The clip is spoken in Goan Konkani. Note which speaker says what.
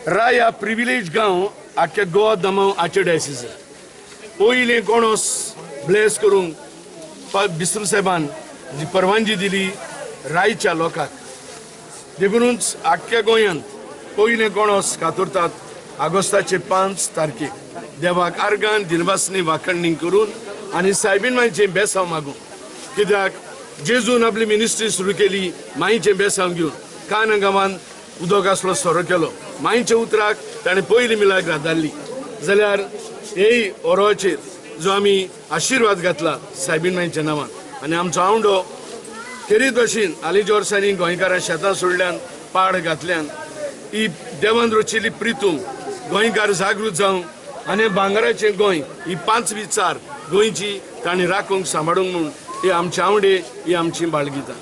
Speaker 1: राया प्रिविलेज गांव आख्या गोवा दमाव आर्चडायसिस पयलीं कोणोस ब्लेस करूंक बिस्रू साहेबान जी परवानगी दिली रायच्या लोकांक, देखूनच आख्या गोंयांत पयलें कोणोस कातरतात ऑगस्टाचे 5 तारखेक देवाक आर्गान दिनवासनी वाखणणी करून आनी सायबीन मांयचें बेसांव मागून. कित्याक जेजून आपली मिनिस्ट्री सुरू केली मांयचें बेसांव घेवन. कान गांवान उदक आसलो सोरो केलो, मांयच्या उतराक ताणें पयली मिलाग्र धाडली. जाल्यार हे ओरोचेर जो आमी आशिर्वाद घातला सायबीन मांयच्या नांवान आनी आमचो आवंडो खेरीत भशेन हालींच्या वर्सांनी गोंयकारां शेतां सोडल्यान पाड घातल्यान ही देवान रचिल्ली प्रितूम गोंयकार जागृत जावं आनी भांगराचें गोंय ही 5वी चार गोंयची तांणी राखूंक सांबाळूंक म्हूण ही आमचे आवंडे ही आमची बाळगितां.